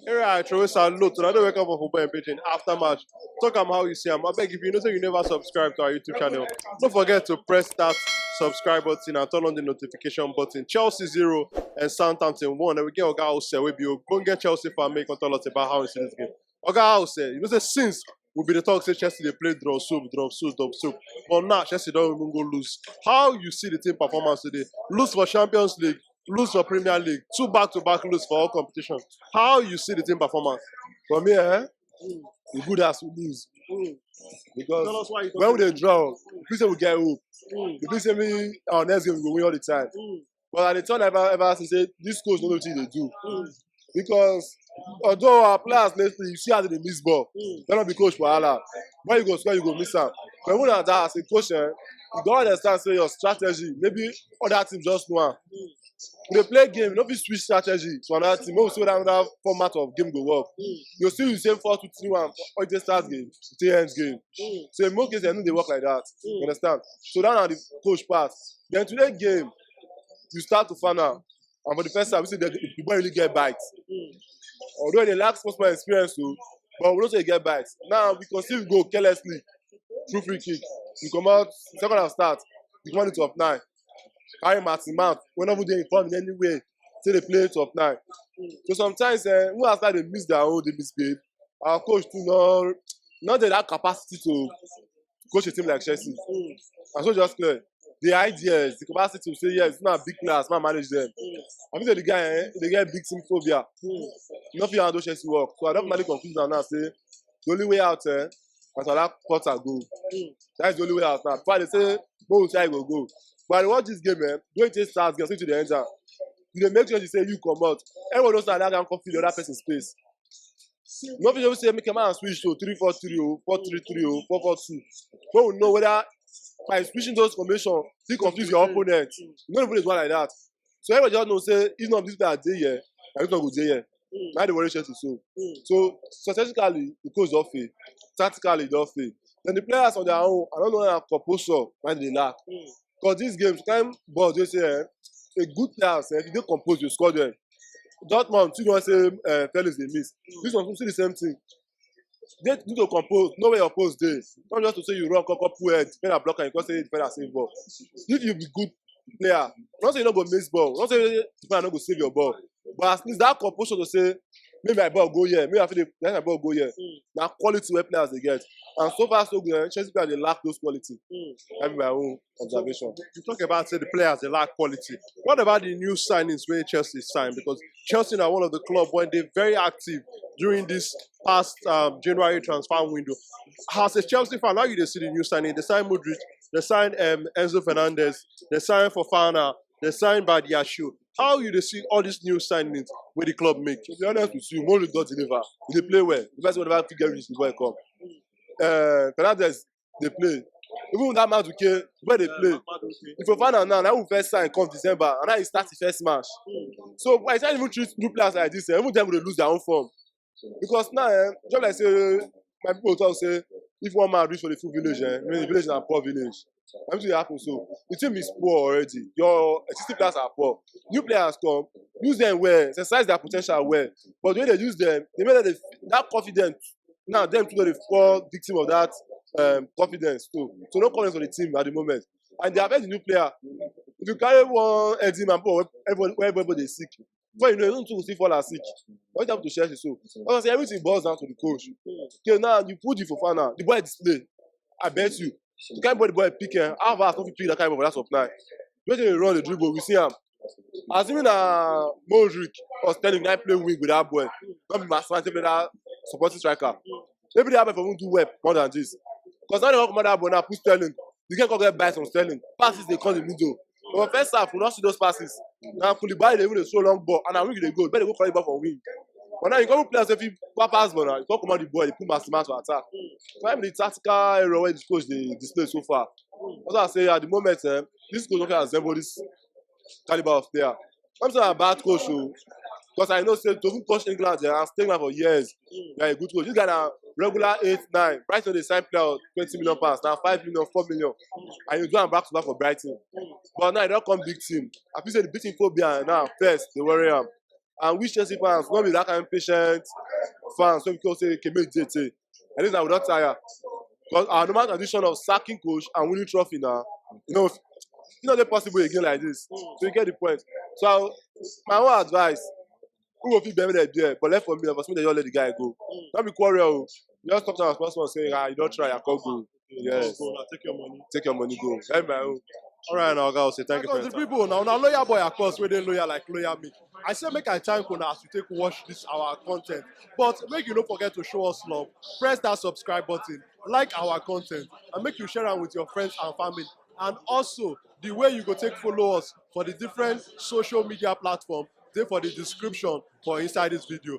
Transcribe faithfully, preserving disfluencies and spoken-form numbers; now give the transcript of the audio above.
Here I throw salute. I don't wake up for football and betting after match. Talk am how you see am. I beg, if you know say you never subscribe to our YouTube channel, don't forget to press that subscribe button and turn on the notification button. Chelsea zero and Southampton one. And we get Oga House, we be go get Chelsea fan make tell us about how we see this game. Oga House, you know say since we be the talk say Chelsea they play draw soup, draw soup, draw soup. But now Chelsea don't even go lose. How you see the team performance today? Lose for Champions League, lose for Premier League, two back to back lose for all competition. How you see the team performance? For me, eh? Mm. E good as we lose. Mm. Because tell us why you when we dey draw, we say we get hope. Mm. We say me our next game we go win all the time. Mm. But I dey tell ever ever since say this coach no know wetin he dey do. Mm. Because although our players lately, you see how they miss ball. Mm. That not be coach wahala. When you go score, you go miss am. But even at that, as a coach, eh, you don't understand say your strategy. Maybe other teams just know am. Mm. We dey play game, you no fit switch strategy to another team. Maybe we see another format of game go work. Mm. You still the same four two three one or the start game, the end game. Mm. So in most cases, I know they work like that. Mm. You understand? So that are the coach part. Then today game, you start to find out. And for the first time, we see that the boy really get bites. Mm. Although they lack sportsman experience too, but we don't say get bites. Now we conceive goal carelessly through free kick. We come out, second half start. We come out into up nine. Carry Martin Mount, we never dey informed in any way. Say they play it up nine. So sometimes eh, who has that they miss their own, they misbehave. Our coach too no not dey that capacity to coach a team like Chelsea. And so just clear. The ideas, the capacity to say yes, it's not big players, man manage them. I think the guy, eh, they get big team phobia. Nothing handle Chelsea work. So I don't really conclude now say the only way out eh, as I like pot and go. That's the only way out now. But they say, go inside go go. But I watch this game, eh, when it start, get to the end. You dey make sure you say you come out. Everyone knows that can coffee the other person's space. No fit just say make a man switch to three four three o, four three three o, four four two. When we know whether by switching those combination, he confuse your opponent. You no even dey do one like that. So everybody just know say if not this guy dey here, na this one go dey here. Na the worry Chelsea so. So strategically, the coach don fail. Tactically, e don fail. Then the players on their own, I don't know how composure when they lack. Because these games, kind ball, they say eh, a good player, eh, if you dey compose, you score them. Dortmund, you know say uh, Felix dey miss. This one, you see the same thing. They need to compose, know where your post dey. Not just to say you run, come, come pull head, defender block, and you come say defender save ball. If you be good player, not say you no go miss ball, not say defender no go save your ball. But at least that composure to say, make my ball go here, make I fit dey let my ball go here. Na quality where players dey get. And so far so good, eh, Chelsea players dey lack those quality. That be my own observation. You talk about say the players they lack quality. What about the new signings where Chelsea signed? Because Chelsea are one of the club when they're very active during this past um, January transfer window. As a Chelsea fan, how you dey see the new signing? They signed Modric, they signed um, Enzo Fernandez, they signed Fofana, they signed Badiashile. How you dey see all these new signings where the club make? To be honest with you, Modric don deliver. He dey play well. The person whenever fit get reach the boy come. Uh, Fernandez dey play. Even that Maduke, where they play. If Fofana now, now we first sign come December, and now he start the first match. So by the time even treat new players like this, eh, even them will lose their own form. Because now, eh, just like say, my people talk say, if one man reach for the full village, eh, I mean, the village na poor village. Everything dey happen so. The team is poor already. Your existing players are poor. New players come, use them well, exercise their potential well. But when they use them, they make that, that confidence. Now, them too, they fall victim of that um, confidence too. So no confidence for the team at the moment. And they have the new player. If you carry one Eddie man, people, everybody, everybody dey sick. Before you know, you too go still fall as sick. What happened to Chelsea so? Because everything boils down to the coach. Okay, now you put the Fofana, the boy display. I bet you. The kind boy the boy pick, eh, half hours no fit pick that kind of ball for that supply. When they run the dribble, we see am. As even uh, Modric or Sterling, I play wing with that boy. Not be my smart, play that supporting striker. Maybe they have for do well more than this. Because now they come out that boy now, put Sterling. You can go get buy some Sterling. Passes they come the middle. But first half, we not see those passes. Now Koulibaly they even dey throw long ball, and I wing they go. Better go collect ball for wing. But now you come play as if you pass ball now. You come come out the ball, you put Massima to attack. So I'm the tactical error where this coach they display so far. As I say at the moment, eh, this coach don't assemble this caliber of player. I'm saying a bad coach, oh, because I know say to even coach England, eh, and stay England for years. You're a good coach. This guy now regular eight, nine. Brighton they sign player of twenty million pounds, now five million, four million. And you do am back to back for Brighton. But now you don't come big team. I feel say the big team phobia now first, they worry am. And we Chelsea fans, not be that kind of patient fans, so because say, "Okay, make dey tey." At least I will not tire. Because our normal tradition of sacking coach and winning trophy now, you know, it's not possible again like this. So you get the point. So I, my own advice, who will be better there? But left for me, but me they just let the guy go. Don't be quarrel. Just talk to our sponsor and say, "Ah, you don't try, I can't go." Yes. Go now, take your money. Take your money, go. That's my own. All right, now, guys, say thank you for Because your the time. People now, now loyal boy, of course, where they loyal like loyal me. I say make I thank you now as you take watch this our content. But make you don't forget to show us love. Press that subscribe button, like our content, and make you share it with your friends and family. And also, the way you go take follow us for the different social media platform, they for the description for inside this video.